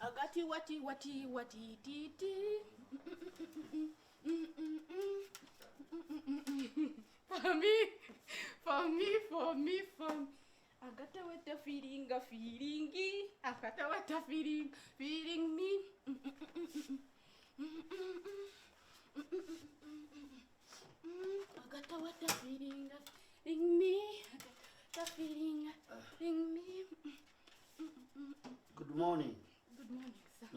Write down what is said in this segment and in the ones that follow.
Agati wati wati wati ti ti. For me, for me, for me, for me. Agata what a feeling, a feeling. Agata what a feeling, feeling me. Agata what a feeling, a feeling me. Agata feeling, a feeling me. Good morning. Good morning, sir.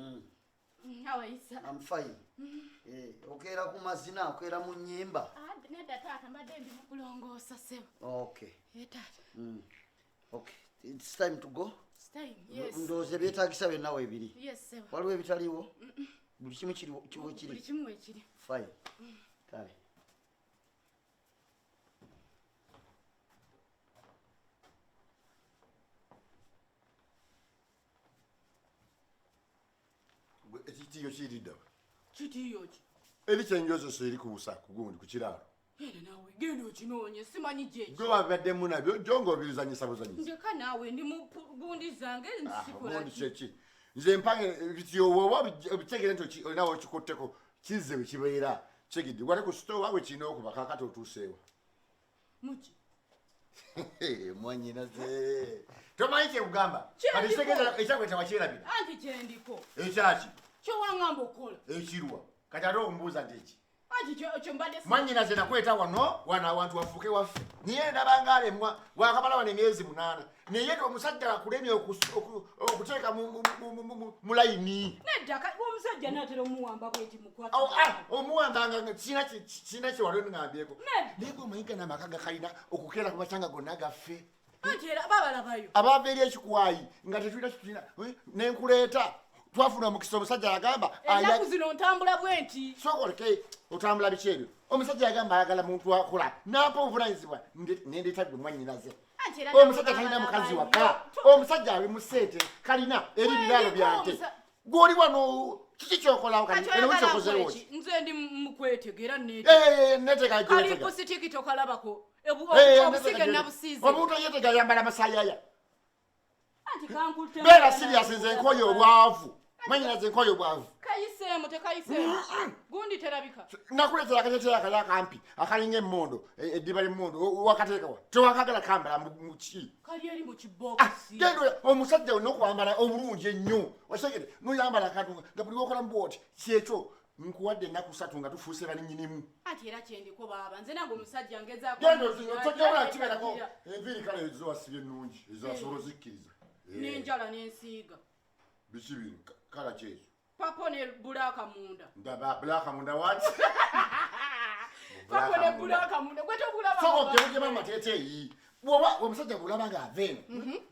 How are you, sir? I'm fine. Eh, okeera ku mazina, okeera mu nnyimba. Ah, nedda taata, mbadde ndi mu kulongoosa ssebo. Okay. Eh, taata. Okay. It's time to go. It's time, yes. Ndowooza ebyetaagisa byonna weebiri. Yes, ssebo. Waliwo ebitaliiwo? Buli kimu kiri we Buli kiri. kimu weekiri. Fine. Kale. Ekitiyo kiridda wa? Kitiyo ki? Eri kyenjozesa eri ku busa ku gundi ku kiraalo. Genda naawe, genda okinoonye, simanyi gye. Gwe wabaddemu nabyo jjo ng'obizanyisa buzanyisa. Ndeka naawe ndi mu gundi zange nsikola Gundi ki? kyeki? Nze mpange ebitiyo bw'oba obitegere nti olina w'okikutteko kizze we kibeera. Kitegedde wali ku sitoowa we kirina okuba kaakati otuuseewa. Muki? Mwannyinaze. Tomanyi kye kugamba? Kyendiko. Kati kitegeeza ekyagwe tewakyerabira. Anti kyendiko. Ekyaki? Kye wangamba okukola. Ekirwa. Kati ate ombuuza nti eki? Anti kyo mbadde si- Mwannyinaze nakweta wano, wano awantu wafuuke waffe. Naye ndaba ng'alemwa, wakamala wano emyezi 8. Naye omusajja akulemye okuteeka mu layini. Nedda, omusajja n'atera omuwamba bw'eti mukwata. Awo, omuwamba nga sirina kye wali onŋambyeko. Nedda. Naye gwe omanyi gano amaka gakalina okukeera ku makya nga gonna gaffe. Anti era babalabayo. Abaava eri ekikwayi nga tetulina kye tulina, ne nkuleeta. Twafuna omukisa omusajja yagamba, Ennaku zino ntambula bwe nti. Sooka oleke otambula biki ebyo. Omusajja yagamba ayagala muntu akola. N'ampa obuvunaanyizibwa, ne ndeeta gwe mwannyinaze. Anti era Omusajja nabo talina mukazi babalabayo. waka. Omusajja ali mu ssente, kalina eri Wendi biraalo bya nte. omusa- Gw'oli wano, kiki ky'okolawo kati? Kati Eno oyagala wiki okozeewo nkole ki? ki? Nze ndi mu kwetegera, neetega. Neetega Kali gy'oyetega. ku sitiki tokalabako. Obusige nabusiize. Omuntu ayeetega ayambala masaayaya. Anti kankutte Beera mwana serious, nange nze nkoye obwavu. Mwannyinaze nkoye obwavu. Kayiseemu, tekayiseemu. Gundi terabika. Nakuleetera akateteeyi akali akampi, akalinga emmondo, eddiba ly'emmondo, wakateeka wa? Tewakagala kambala mu ki? Kali eri mu kibookisi. Genda omusajja olina okwambala obulungi ennyo. Okitegedde? N'oyambala akantu nga buli lw'okola mu bw'oti. Kyekyo, nkuwadde ennaku 3 nga tufuuse bannyinimu. Anti era kyendiko baaba, nze nange omusajja ngezaako Genda omugira, tojja ate kibeerako gira. enviiri kale ezo wasibye ennungi, ezo asobola ozikkiriza. N'enjala n'ensiiga. Biki bino? Kala ki ekyo? Papo ne bulaaka munda. Ndaba bulaaka munda what? Papo ne bulaaka munda. Gwe tobulaba Soko baba. gye mugema amateeteeyi. Bw'oba omusajja bw'olaba ng'ava eno,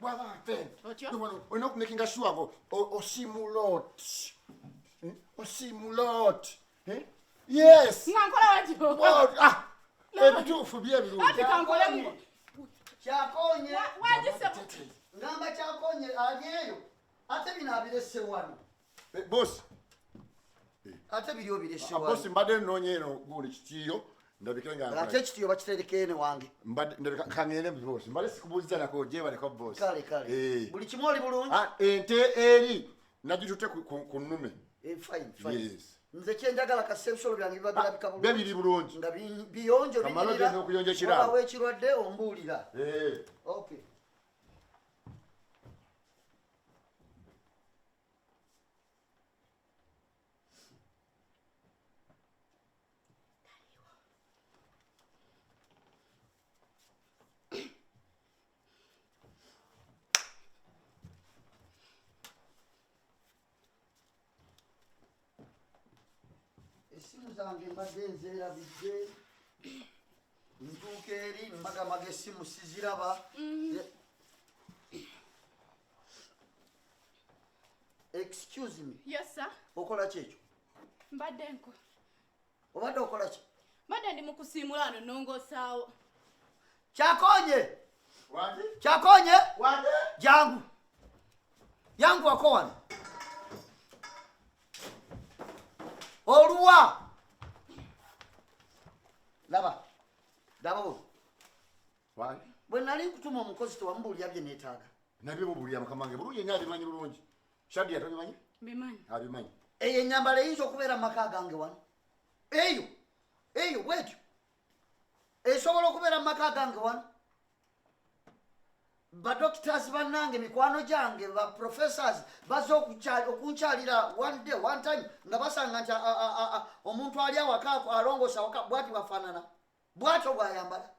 bw'aba ava eno, Otyo? olina okumakinga sure ngo osiimula oti. Osiimula oti. Yes. Nga nkola watyo? Bw'oti, ebituufu bye ebirungi. Ati kankole mu- Kyakonye. Wagise- Ngamba kyakonye ali eyo. Ate bino abirese wano. Boss. Ate biri obirese wano. Boss, mbadde nnoonya eno gundi kitiyo. Ndabike nga Ate ekitiyo bakitereka eno wange. Mbadde ndabika kangende mu boss. Mbadde sikubuuziza nako gye baleka boss. Kale, kale. Buli kimu oli bulungi? Ente eri nagitutte ku nnume. Fine, fine. Yes. Nze kye njagala kasita ebisolo byange biba birabika bulungi. Bye biri bulungi. Nga biyonjo Kamala binyirira. ogenda okuyonja ekiraalo. Wabaawo ekirwadde ombuulira. Okay. Essimu zange mbadde nzeerabidde. Ntuuka eri mbagamaga essimu siziraba. Excuse me. Yes, sir. Okola ki ekyo? Mbadde nko. Obadde okola ki? Mbadde ndi mu kusiimula wano nnongoosaawo. Kyakonye! Wange? Kyakonye! Wange? Jangu. Jangu wako wano. Oluwa! Laba. Laba bo. Wange? Bwe nali nkutuma omukozi tewamubuulira bye neetaaga. Nabyo mubuulira mukama wange, bulungi nnyo abimanyi bulungi. Shadia tobimanyi? Mbimanyi. Abimanyi. Eyo enyambala eyinza okubeera mu maka gange wano? Eyo eyo bwetyo esobola okubeera mu maka gange wano? Badoctors bannange, mikwano gyange, ba professors bazze okunkyalira one day, one time, nga basanga nti omuntu ali awaka alongoosa awaka bwati bwafaanana, bwatyo bwayambala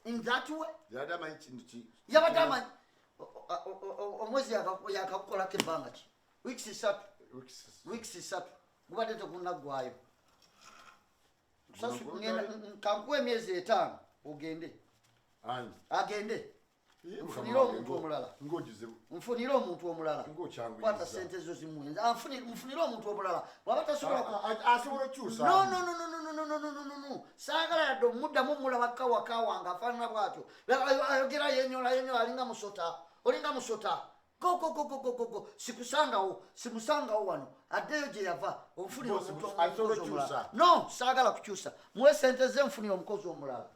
in that way. Yabadde amanyi kintu ki? Yabadde amanyi omwezi yakakukolako ebbanga ki? Weeks 3. Weeks 3 gubadde tegunaggwayo. Kankuwa emyezi 5 ogende. Ani? Agende. Ye, Nfunire mukama omuntu wange, omulala. Ng'ogize. Nfunire omuntu omulala. Ng'okyanguyiriza. Kwata sente zo zimuwenza. Nfunire omuntu omulala bw'aba tasobola Asobola okukyusa. No, no, no, no, no, no, no, no, no, no, no, no. Saagala yadde omuddamu omulaba kawaka wange afaanana bw'atyo. Ayogera yenyola yenyola, alinga musota, olinga musota. Go, go, go, go, go, go, go. Sikusangawo, simusangawo wano. Addeyo gye yava. Onfunire Boss, omuntu asobola omukozi omulala. okukyusa. No, saagala kukyusa. Muwe sente ze, nfunire omukozi omulala.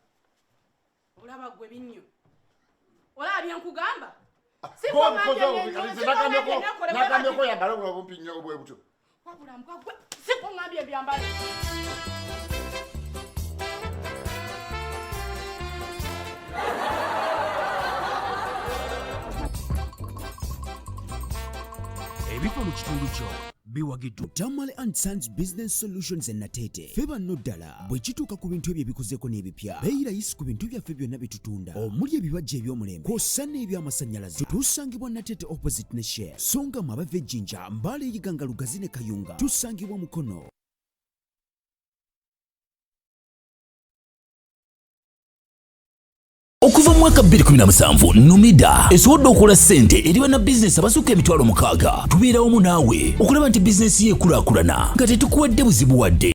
Olaba gwe binnyo, olaba byenkugamba. Gwe omukozi obubi, kati nze nagambyeko yambala buno obumpi nnyo obwe butyo. Wabula mbwa gwe, sikuŋambye ebyambalo. Ebifo mu kitundu kyo biwagiddwa Tamale and Sons Business Solutions e Nateete. Ffe banno ddala bwe kituuka ku bintu ebyo ebikuzeeko n'ebipya, beeyi layisi ku bintu byaffe byonna bye tutunda, omuli ebibajja eby'omulembe kw'ossa n'ebyamasannyalaze. Tusangibwa Nateete opposite ne Shell, so nga mwe abava Ejjinja, Mbaale, Iganga, Lugazi ne Kayunga, tusangibwa Mukono. Okuva mu mwaka 2017 Numida esobodde okukola ssente eri bannabizinesi abasukka 60,000. Tubeera wamu naawe okulaba nti bizinesi ye ekulaakulana nga tetukuwadde buzibu wadde.